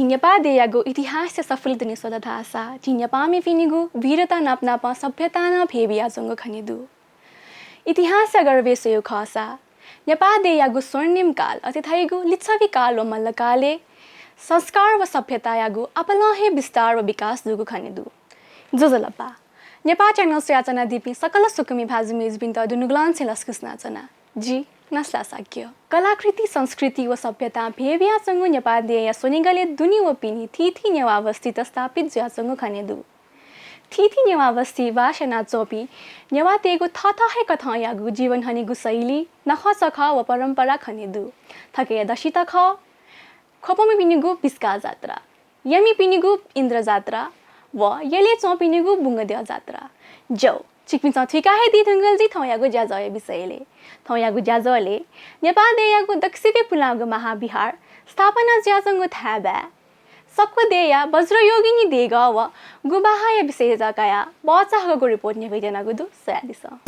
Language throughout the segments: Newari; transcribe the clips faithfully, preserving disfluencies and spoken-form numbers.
नेपाः देय्‌यागु इतिहासया सफुली दुने स्वल धाःसा झी नेपाःमिपिनिगु वीरता नापनापं सभ्यतां नं भ्वय् बियाच्वंगु खने दु। इतिहासया गर्भय् स्वयेगु खःसा नेपाः देय्‌यागु स्वर्णिम काल अथे धइगु लिच्छवि काल व मल्लकालय् संस्कार व सभ्यतायागु आपालं हे विस्तार व विकास जूगु खने दु। ज्वजलपा। नेपाः च्यानल स्वयाच्वनादीपिं सकल स्वकुमि भाजु मय्‌जुपिन्त दुनुगलंनिसें लसकुस यानाच्वना। जि नसला शाक्य। कलाकृति, संस्कृति व सभ्यतां भ्वय् बियाच्वंगु नेपाः देय्‌या स्वनिगलय् दुने व पिने थीथी नेवाः बस्तीत स्थापित जुयाच्वंगु खने दु। थीथी नेवाः बस्ती बास यानाच्वंपिं नेवाःतय्‌गु थःथः हे कथंयागु जीवन हनेगु शैली, नखःचखः व परम्परा खने दु। थुकिया दसित खः ख्वपमिपिनिगु बिस्का जात्रा, यमिपिनिगु इन्द्र जात्रा व यलय् च्वंपिनिगु बुंगद्यः जात्रा। ज्यू, छिकपिन्सं थुइका हे दी धुंकल जुइ थौंयागु ज्याझ्वःया विषयलय्। थौंयागु ज्याझ्वलय् नेपाः देय्‌यागु दक्वसिबय् पुलांगु महाविहार, स्थापना जुयाच्वंगु थाय्‌बाय्, सक्व देय्‌या वज्रयोगिनी देगः व गुभाहाया विषयय् कयाः भचा हःगु रिपोर्ट न्ह्यब्वयातयागु दु, स्वयादिसँ।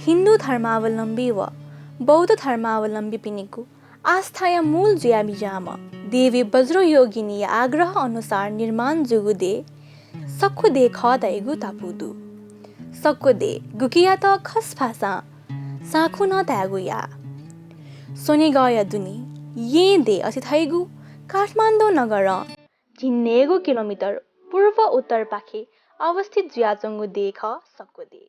हिन्दू धर्मावलम्बी व बौद्ध धर्मावलम्बीपिनिगु आस्थाया मूल जुयाबिज्याःम्ह देवी वज्रयोगिनीया आग्रह अनुसार निर्माण जूगु देय् सक्व देय् खः धइगु धापू दु। सक्व देय् गुकियात खस भाषां साँखु नं धायेगु याः। स्वनिगःया दुने येँ देय् अथे धइगु काठमाडौं नगरं झिंन्हय्‌गू किलोमिटर पूर्व उत्तरपाखे अवस्थित जुयाच्वंगु देय् खः सक्व देय्।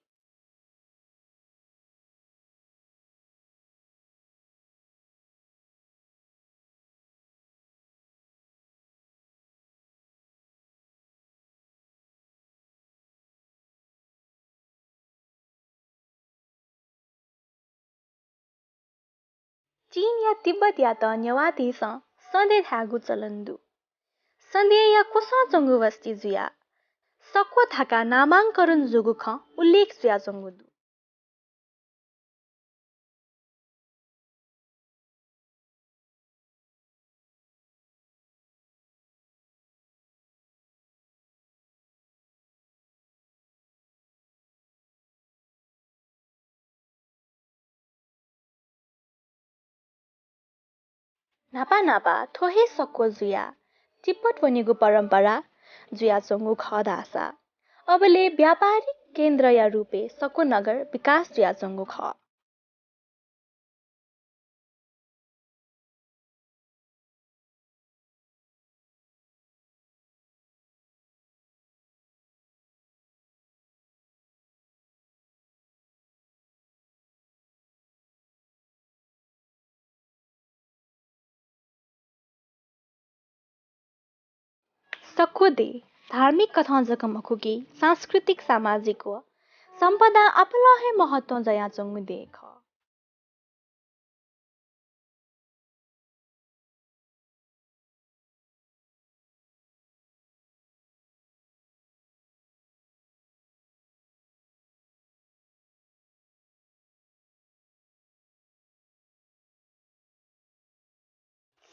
चीनया तिब्बतयात नेवाःतय्‌सं सधे धायेगु चलन दु। सधेया क्वसं च्वंगु वस्ती जुयाः सक्व धकाः नामांकरण जूगु खँ उल्लेख जुयाच्वंगु दु। न्हापा न्हापा थ्व हे सक्व जुयाः तिब्बत वनेगु परम्परा जुयाच्वंगु खः धाःसा अबलय् व्यापारिक केन्द्रया रूपय् सक्व नगर विकास जुयाच्वंगु खः। सक्व देय् धार्मिक कथं जक मखु कि सांस्कृतिक, सामाजिक व सम्पदां आपालं हे महत्वं ज्वयाच्वंगु देय् खः।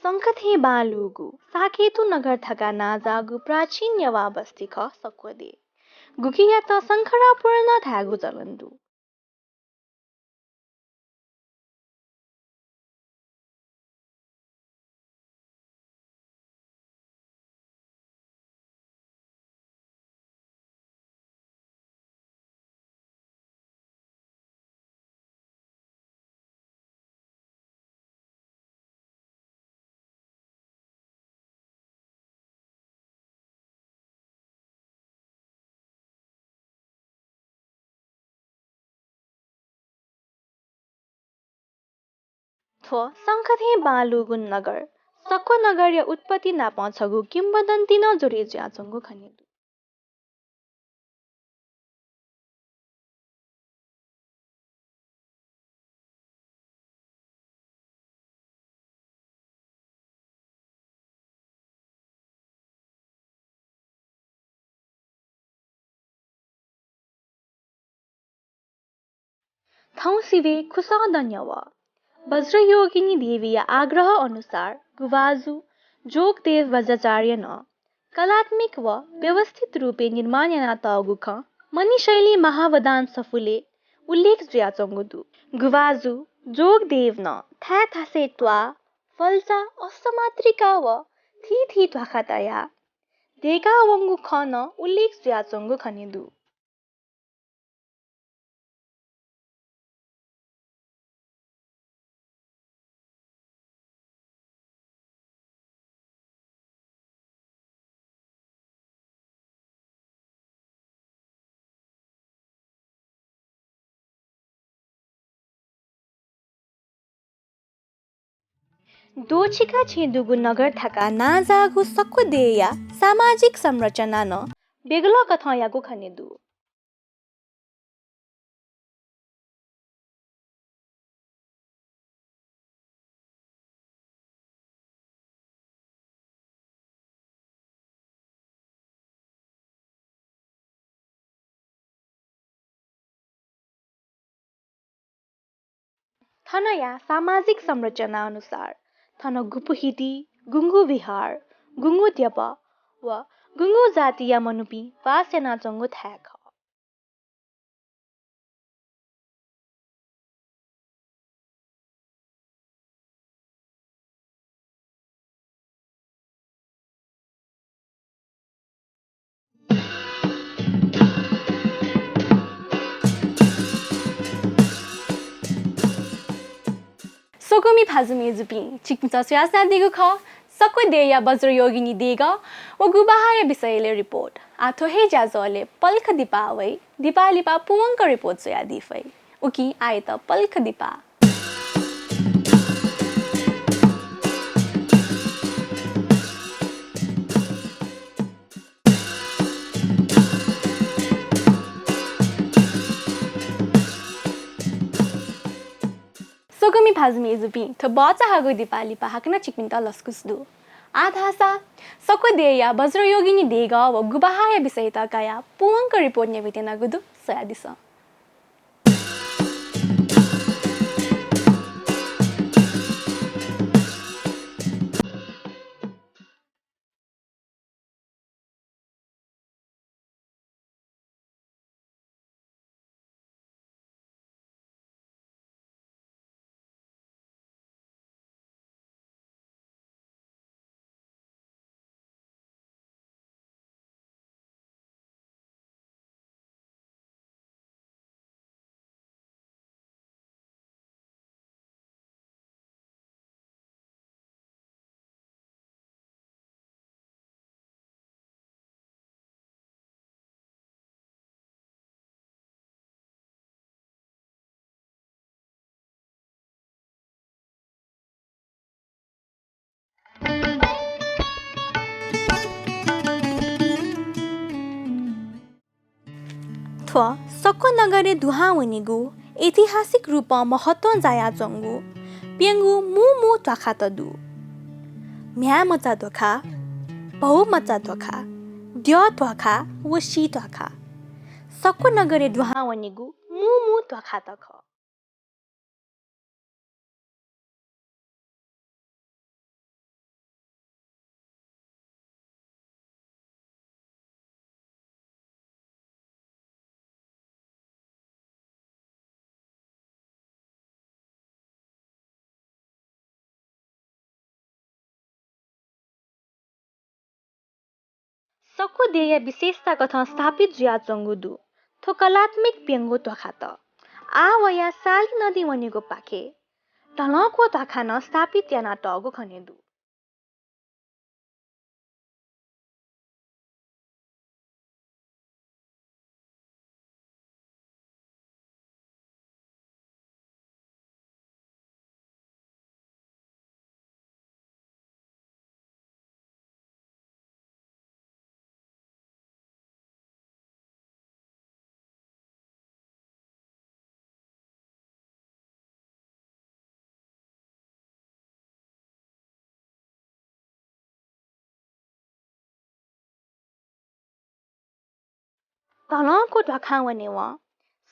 शंख थें बांलाःगु साकेतु नगर धकाः नांजाःगु प्राचीन नेवाः बस्ती खः सक्व देय्। गुकियात शंखरापुर नं धायेगु चलन दु। थ्व शंख थें बांलाःगु नगर सक्व नगरया उत्पत्ति नाप छगू किंवदन्ती नं जोडे जुयाच्वंगु खने दु। थौं सिबें खुसः दन्यवः। वज्रयोगिनी देवीया आग्रह अनुसार गुभाजु जोगदेव वज्राचार्यं कलात्मक व व्यवस्थित रूपय् निर्माण यानातःगु खँ मणिशैली महावदान सफूलय् उल्लेख जुयाच्वंगु दु। गुभाजु जोगदेवं थाय् थासय् त्वाः, फल्चा, अष्टमातृका व थीथी ध्वाखा तयाः दय्कावंगु खँ नं उल्लेख जुयाच्वंगु खने दु। द्वःछिका छेँ दुगु नगर धकाः नांजाःगु सक्व देय्‌या सामाजिक संरचना नं बेग्लकथंयागु खने दु। थनया सामाजिक संरचना अनुसार थन गुपु हिति, गुंगू विहार, गुंगू द्यपः व गुंगू जातिया मनूपिं बास यानाच्वंगु थाय् खः। स्वकुमि भाजु मय्‌जुपिं, छिकपिन्सं स्वयाच्वनादीगु खः सक्व देय्‌या वज्रयोगिनी देगः व गुभाहाया विषयलय् रिपोर्ट। आः थ्व हे ज्याझ्वलय् पलख दिपाः वइ। दिपाः लिपा पूवंक रिपोर्ट स्वयादी फइ। उकिं आःयात पलख दिपाः। स्वकुमि भाजु मय्‌जुपिं, थ्व भचा हाःगु दिपाः लिपा हाकनं छिकपिन्त लसकुस दु। आः धाःसा सक्व देय्‌या वज्रयोगिनी देगः व गुभाहाया विषययात कयाः पूवंक रिपोर्ट न्ह्यब्वये त्यनागु दु, स्वयादिसँ। थ्व सक्व नगरय् दुहां वनीगु ऐतिहासिक रूपं महत्वं जायाच्वंगु प्यंगू मू मू ध्वाखात दु। म्ह्याय्‌मचा ध्वाखा, भौमचा ध्वाखा, द्यः ध्वाखा व सी ध्वाखा। सक्व नगरय् दुहां वनीगु मू मू ध्वाखात खः। सक्व देय्‌या विशेषता कथं स्थापित जुयाच्वंगु दु। थ्व कलात्मक प्यंगू ध्वाखात आः वयाः साली नदी वनेगु पाखे धलंक्वः ध्वाखा नं स्थापित यानातःगु खने दु। तलंको ध्वाखां वनेवं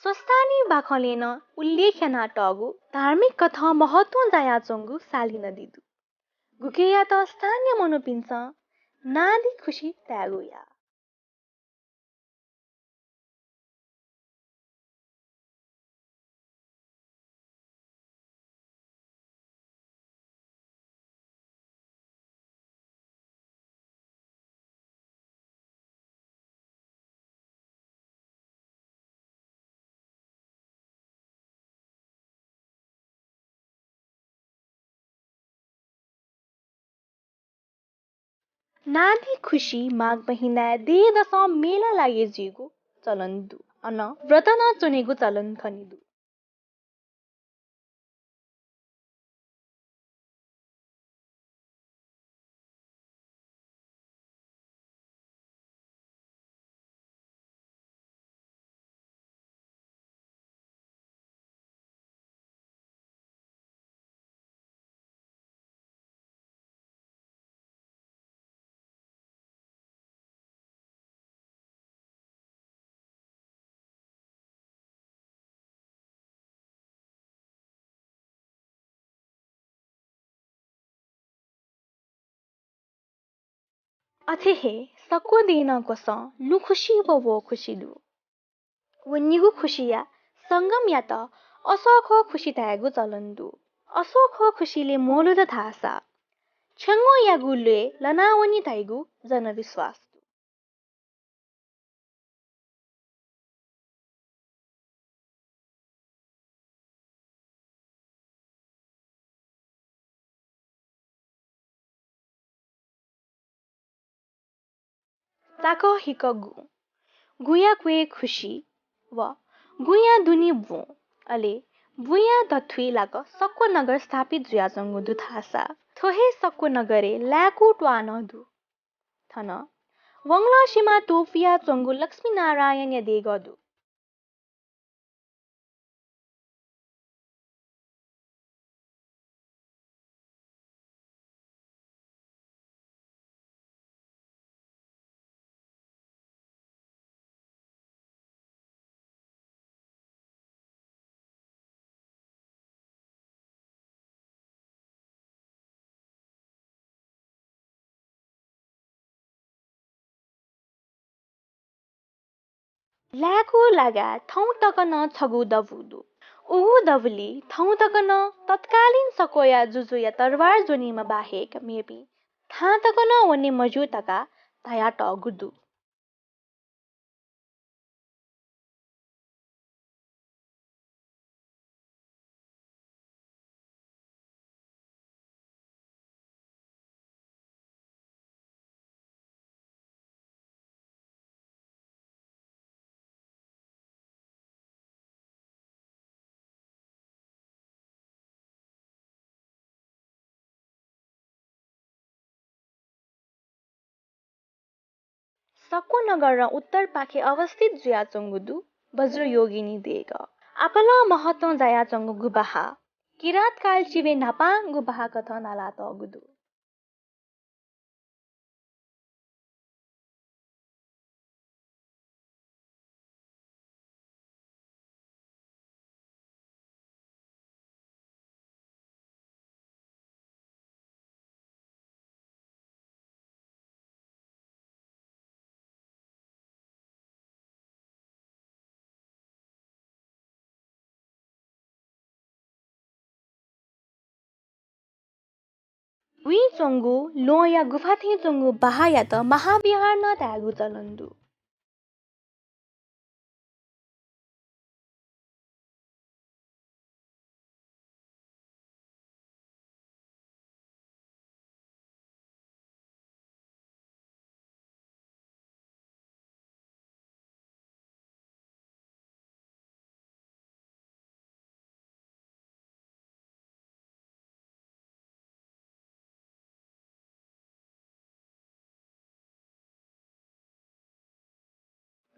स्वस्तानी बाखंलय् नं उल्लेख यानातःगु धार्मिक कथं महत्वं जायाच्वंगु साली नदी दु। गुकेयात स्थानीय मनूपिन्सं नादी खुसी धायेगु या। नादी खुसी माघ महिनाय् देय्‌दसं मेला लागे जुइगु चलन दु। अन व्रत नं च्वनेगु चलन खने दु। अथे हे सक्व दिनं क्वसं लुँखुसी व वःखुसी दु। व निगू खुसिया संगमयात असःखः खुसी धायेगु चलन दु। असःखः खुसिले म्वःल्हुत धाःसा छ्यंगःयागु ल्वय् लनावनी धइगु जनविश्वास दु। चाकःहिक गुँ। गुँया क्वय् खुसी व गुँया दुने बुँ, अले बुँया दथुइ लाक सक्व नगर स्थापित जुयाच्वंगु दु धाःसा थ्व हे सक्व नगरय् लाय्‌कू त्वाः नं दु। थन वंगलं सिमा त्वपुयाच्वंगु लक्ष्मीनारायणया देगः दु। लाय्‌कू लागाय् थौं तक नं छगू दबू दु। उगु दबुलिइ थौं तक नं तत्कालीन सक्वया जुजुया तरवार ज्वनीम्ह बाहेक मेपिं थां तक नं वने मज्यू धकाः धयातःगु दु। सक्व नगरं उत्तरपाखे अवस्थित जुयाच्वंगु दु। वज्रयोगिनी देगः। आपालं महत्वं जायाच्वंगु गुभाहा किराँतकाल चिबय् न्हापां गुभाहा कथं नालातःगु दु। बुँइ च्वंगु ल्वहंया गुफा थें च्वंगु बाहायात महाविहार नं धायेगु चलन दु।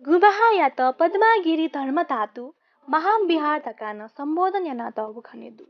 गुभाहायात पद्मागिरि धर्मधातु महाविहार धकाः नं सम्बोधन यानातःगु खने दु।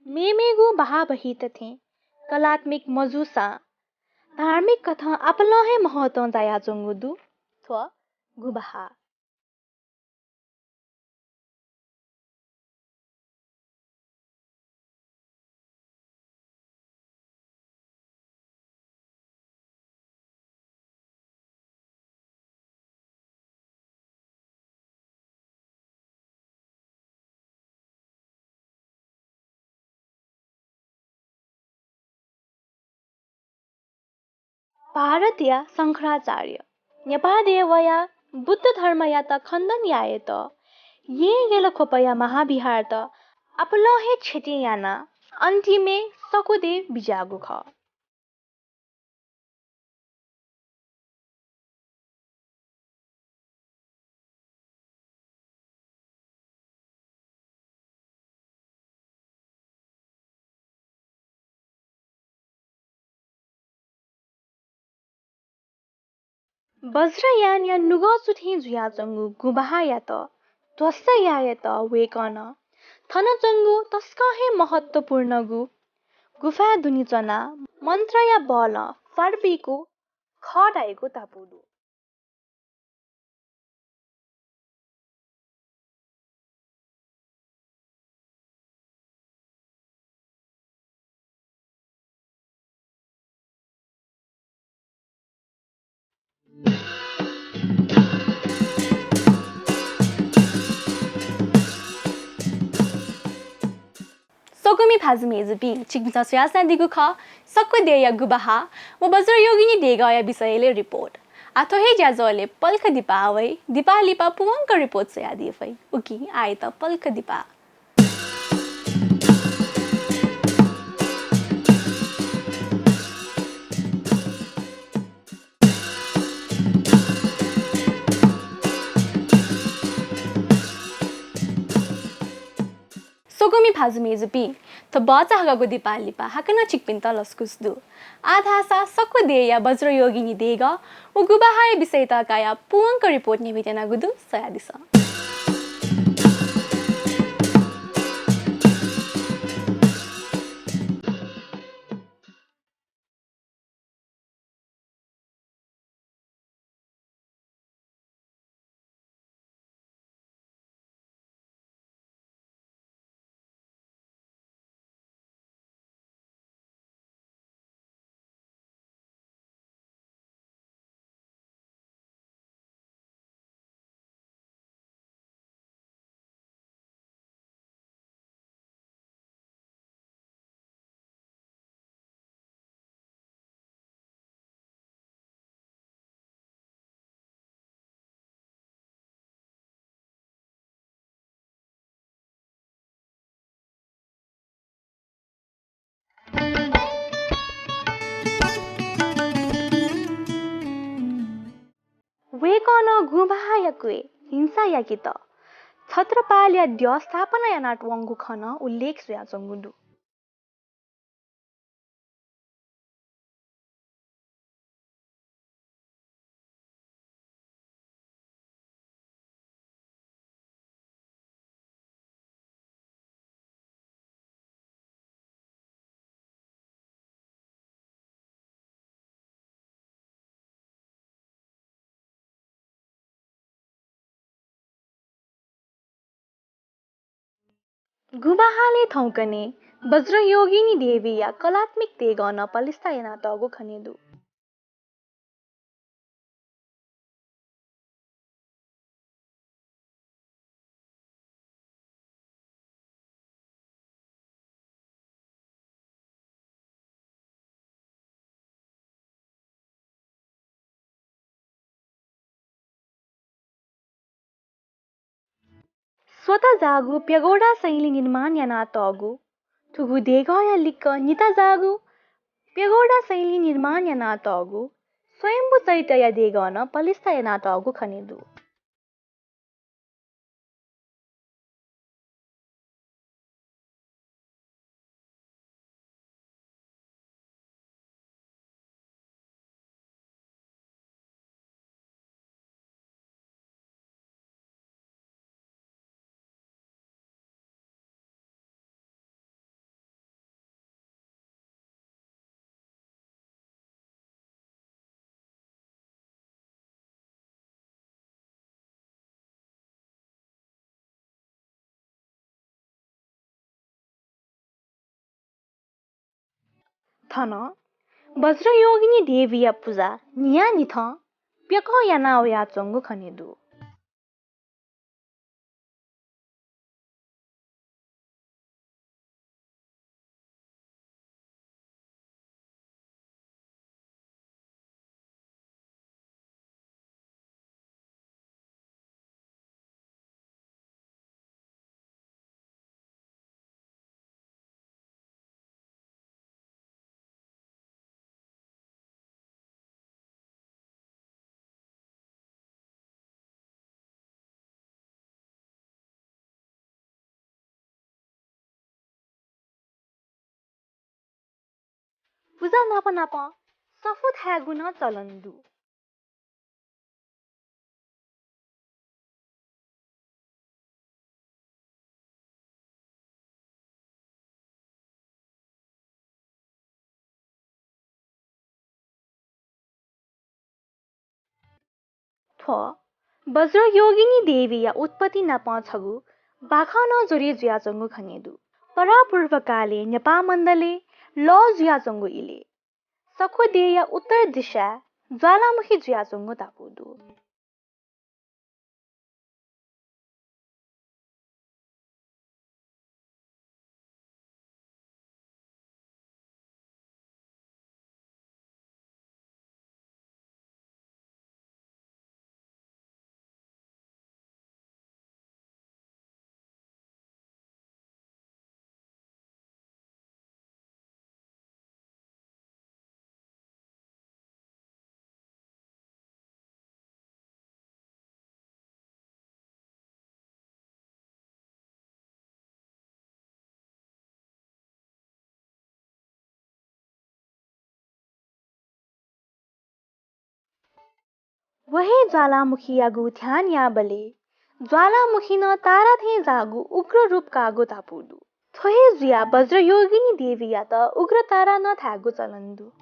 मेमेगु बहाः बहित थें कलात्मक मजूसां धार्मिक कथं आपालं हे महत्वं जायाच्वंगु दु थ्व गुँबहाः। भारतया शंकराचार्य नेपाः देय् वयाः बुद्ध धर्मयात खण्डन यायेत येँ यलख्वपया महाविहारत आपालं हे क्षति यानाः अन्तिमय् सकुदेय् बिज्याःगु खः। वज्रयानया नुगःचु थें जुयाच्वंगु गुँबहाःयात ध्वस्त यायेत वय्कलं थन च्वंगु तसकं हे महत्वपूर्णगु गुँफाय् दुने च्वनाः मन्त्रया बलं फार्पिकू खः धाइगु धापू दु। स्वकुमि भाजु मय्जुपिं, छिकपिन्सं स्वयाच्वनादीगु खः सकुदेय्‌या गुँबहाः व वज्रयोगिनी देगःया विषयलय् रिपोर्ट। आः थ्व हे ज्याझ्वलय् पलख दिपाः वइ, दिपाः लिपा पूवंक रिपोर्ट स्वयादी फइ। उकिं आःयात पलख दिपाः। स्वकुमि भाजु मय्जुपिं, थ्व भचा हःगु दिपाः लिपा हाकनं छिकपिन्त लसकुस दु। आः धाःसा सकुदेय्‌या वज्रयोगिनी देगः व गुँबहाःया विषययात कायाः पूवंक रिपोर्ट न्ह्यब्वयातयागु दु, स्वयादिसँ। वय्कलं गुँबहाःया क्वय् हिंसा याकेत छत्रपालया द्यः स्थापना यानावंगु खँ नं उल्लेख जुयाच्वंगु दु। गुँबहालय् थौंकन्हय् वज्रयोगिनी देवीया कलात्मक देगः नं पलिस्था यानातःगु खने दु। स्वतः जाःगु प्यागोडा शैली निर्माण यानातःगु, थुगु देगःया लिक्क निता जाःगु प्यागोडा शैली निर्माण यानातःगु स्वयम्भू चैत्यया देगः नं पलिस्था यानातःगु खने दु। थन वज्रयोगिनी देवीया पुजा न्हियान्हिथं प्यकं याना वयाच्वंगु खने दु। पुजा नाप नाप सफू थायेगु नं चलन दु। थ्व वज्रयोगिनी देवीया उत्पत्ति नाप छगू बाखं नं जोडे जुयाच्वंगु खने दु। परापूर्वकालय् नेपाः मण्डलय् लः जुयाच्वंगु इलय् सख्वु देय्‌या उत्तर दिशाय् ज्वालामुखी जुयाच्वंगु ताःपु दु। व हे ज्वालामुखीयागु ध्यान याःबलय् ज्वालामुखी नं तारा थें जाःगु उग्र रूप काःगु ताःपु दु। थ्व हे जुयाः वज्रयोगिनी देवीयात उग्रतारा नं धायेगु चलन दु।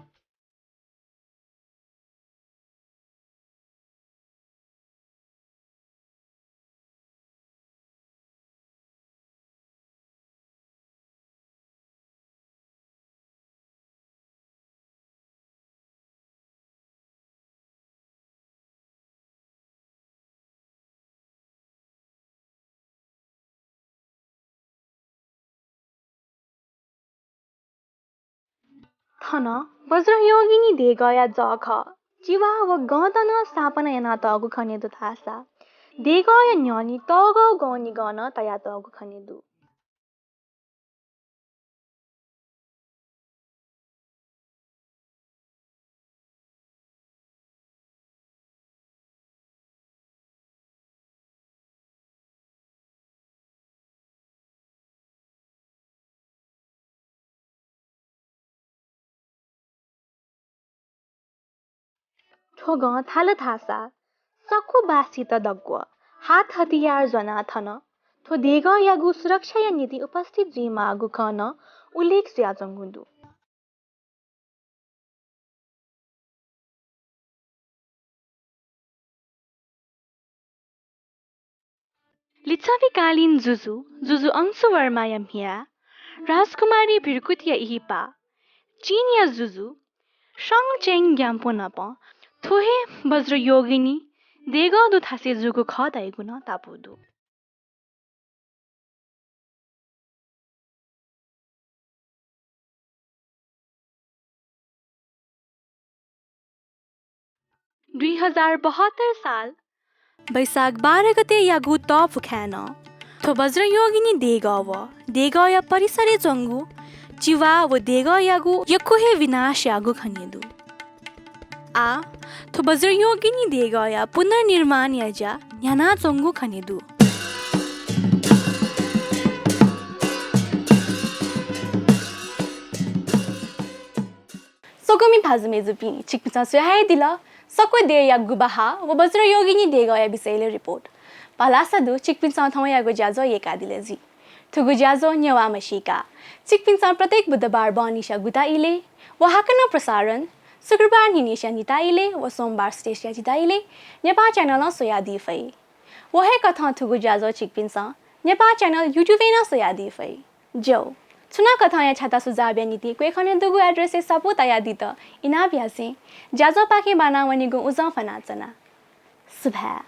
थन वज्रयोगिनी देगःया जःखः चिवा व गंत नं स्थापना यानातःगु खने दु धाःसा देगःया न्ह्यःने तःगः गं निगः नं तयातःगु खने दु। थ्व गं थाल धाःसा सख्वु बासीत दक्व हात हतियार ज्वनाः थन थ्व देगःयागु सुरक्षाया निंतिं उपस्थित जुइमाःगु खँ नं उल्लेख जुयाच्वंगु दु। लिच्छविकालीन जुजु, जुजु अंशुवर्माया म्ह्याय् राजकुमारी भिरकुतया इहिपा, चीनया जुजु शङ चेङ ग्याम्पो नाप थ्व हे वज्रयोगिनी देगः दु थासय् जूगु खः धइगु नं ताःपु दु। दुई हजार बहत्तर साल वैशाख बाह्र गतेयागु तःपुखाय् नं थ्व वज्रयोगिनी देगः व देगःया परिसरय् च्वंगु चिवा व देगःयागु यक्व हे विनाश याःगु खने दु। आः थ्व वज्रयोगिनी देगःया पुनर्निर्माणया ज्या न्ह्यानाच्वंगु खने दु। स्वकुमि भाजु मय्‌जुपिं, छिकपिन्सं स्वयाहयादिल सख्वु देय्‌या गुबाहा व वज्रयोगिनी देगःया विषयलय् रिपोर्ट। भलसा दु छिकपिन्सं थौंयागु ज्याझ्वः यय्‌कादिल जुइ। थुगु ज्याझ्वः नेवाः म्हसीका छिकपिन्सं प्रत्येक बुधबार बहनिसिया गुता इलय् व हाकनं प्रसारण शुक्रबार न्हिनिसिया निता इलय् व सोमबार सुथसिया निता इलय् नेपाः च्यानलं स्वयादी फइ। व हे कथं थुगु ज्याझ्वः छिकपिन्सं नेपाः च्यानल YouTube-य् नं स्वयादी फइ। ज्यू। छुं नं कथंया छता सुझावया निंतिं क्वय् खनेदुगु address-य् सःपू तयादीत इनाप यासें ज्याझ्वःपाखें बाना वनेगु उजं फ्वनाच्वना। सुभाय्।